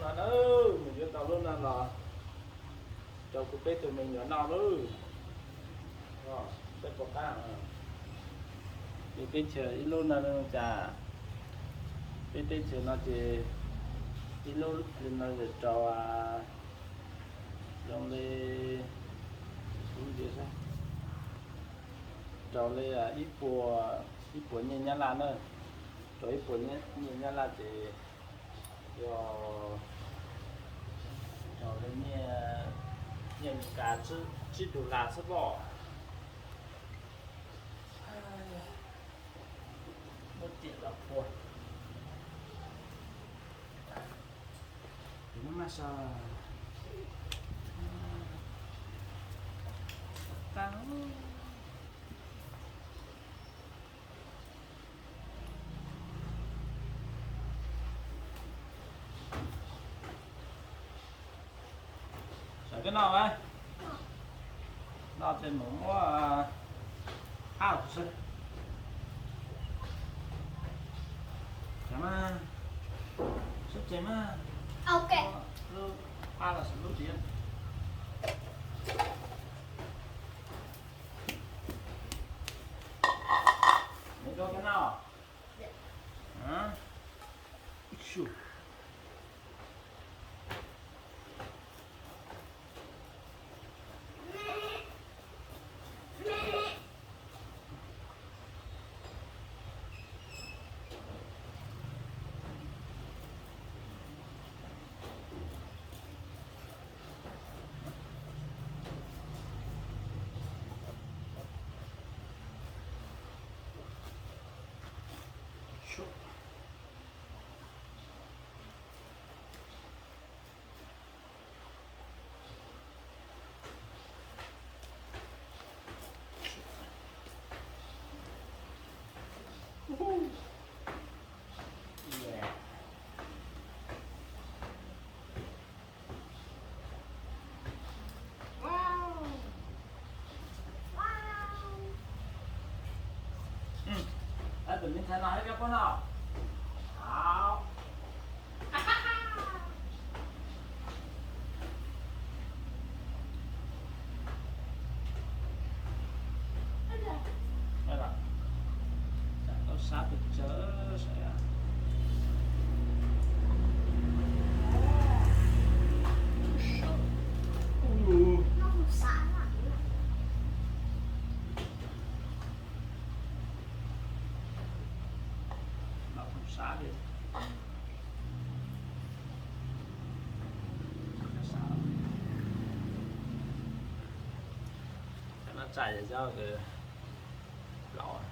No na, mus yuav tau lub no los rau kuv peb tug me nyuam noj lauj. Saib puas qab. Peb teb chaws ib lub no cas, peb teb chaws no ces ib lub li no rau zoo li, rau li ib puas, ib puas nyiaj Nyab Laj na, rau ib puas nyiaj Nyab Laj ces yog, yog li nyiaj, nyiaj Meskas tsib dollar xwb pob. Muab tiam los puag. Tus no mas, tag. Sawv koj noj mas, noj ces mus muab hab xwb. Sawv mas, sawv ces mas, lub hab los sawv lub tiag. Nws rau koj noj. Tus me ntxhais no hab koj puab noj. Tau sab pes tsawg saib. Sab li. Cov no txais yog plaub.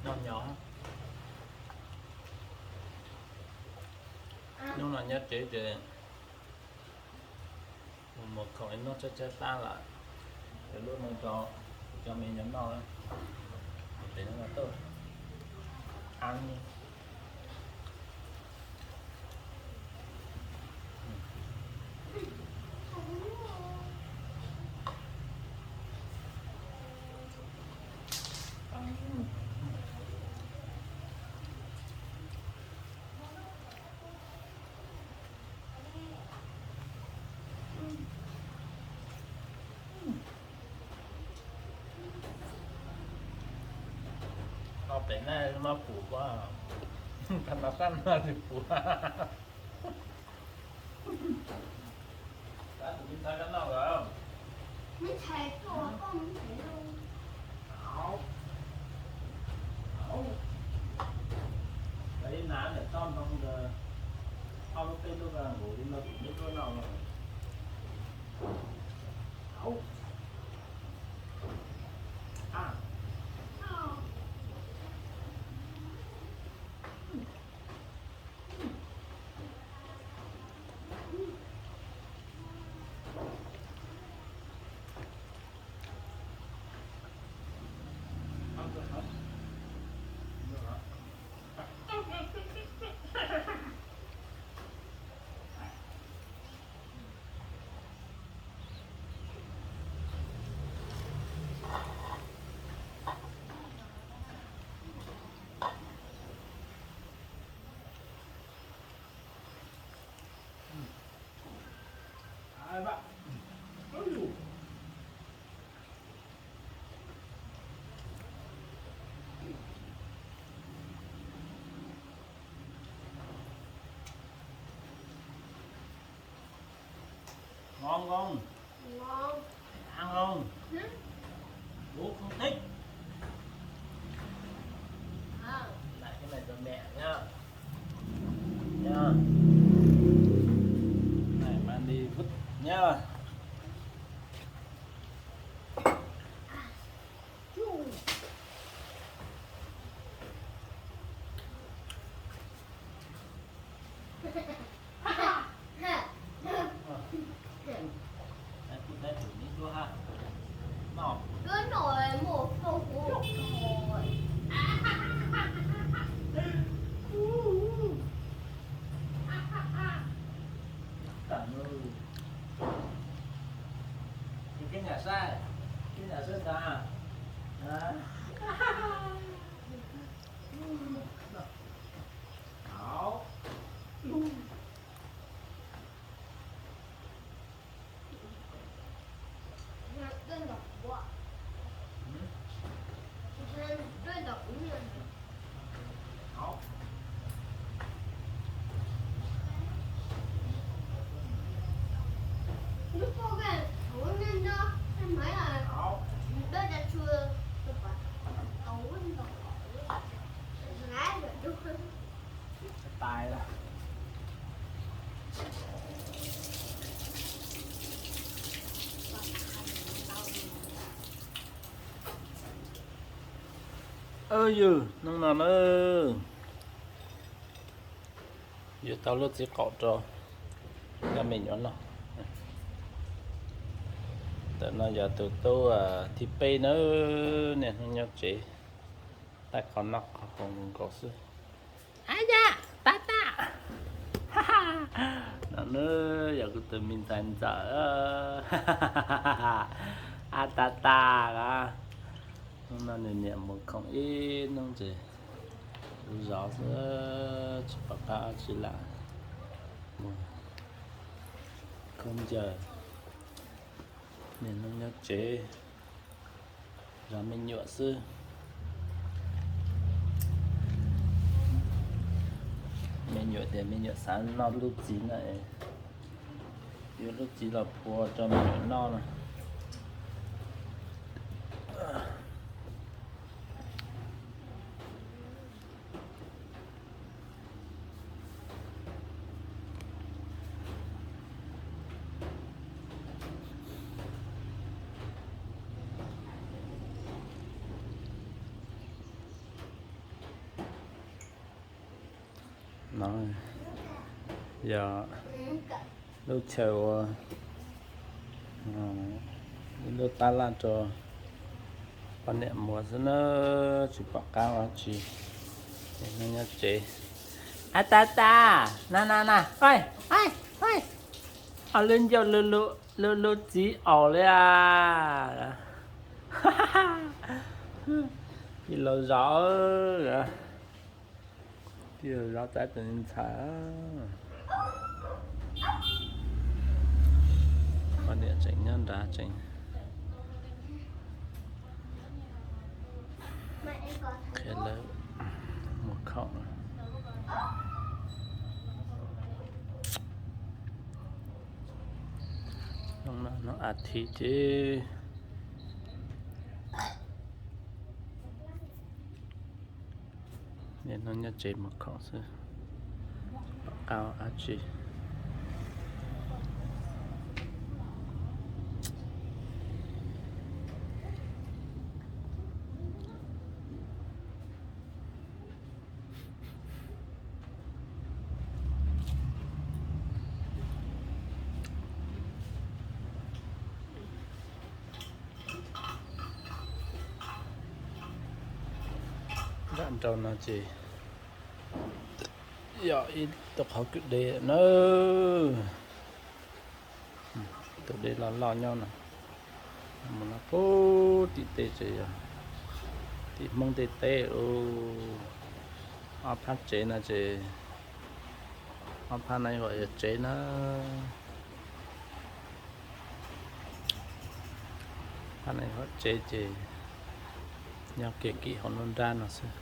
Noj nyo. Hnub no nyob tsev ces mus khoom ib hnub tshaib tshaib plab lawm, ces lub no rau cov me nyuam noj, pem no tuaj hab. Tau pem no mas pum ko, tau no sab no tsis pum. Ib na ntawm toj ntoo ntawd, ob lub peb lub nkaus li no kuv muab tuaj noj no. Ngon không? Ngon. Ăn không? Hử? Bố không thích. À. Lại cái này cho mẹ nhá. Nha. Này mang đi vứt nha. Đứa nổi một phone của một rồi. Cái nhà sai, cái nhà sai ta. Hả? Hảo. Tais lawm. Ywg, hnub no na, yuav tau lub txiv qaum rau cov me nyuam noj. Ntawm no yog tus tub thib peb na, niaj hnub nyob tsev, tab qhov noj qhov haus nkaus xwb. A yam, tab tab. No na, yog kuv tus me ntxhais ntxawm. A tab tab a. Hnub no nws niam mus khoom ib hnub ces lub zos xwb, tsis pom qab ua tsi lawm. Khaub ncaws, niaj hnub nyob tsev, zov me nyuam xwb. Me nyuam tias me nyuam xav noj lub txiv na, yuav lub txiv los phua rau me nyuam noj no. No yog lub chaw ua ib lub tab laj rau poj niam muag xwb na, tsis pom qab ua tsi. Ces hnub nyob tsev. A tas tas, na na na, oj, oj, oj, lub ncauj lub lub txiv aus li a. Tij laug zov, tij laug zov txawv tus ntxhais. Poj niam tseem nyob nrad tseem qhia lawv mus khoom. Hnub no hnub as thiv ces niaj hnub nyob tsev mus khoom xwb, pom qab ua dab tsi. Nram nraud no ces yog ib tug qhov kwj deg na. Tus dej loj loj nyob no, mus no puag tim tej ces yog tim Hmoob ntiaj teb. Ob phab tsev no ces, ob phab no yog tsev na. Hauv tsev ces nyob kev kim hauv nruab nrab no xwb.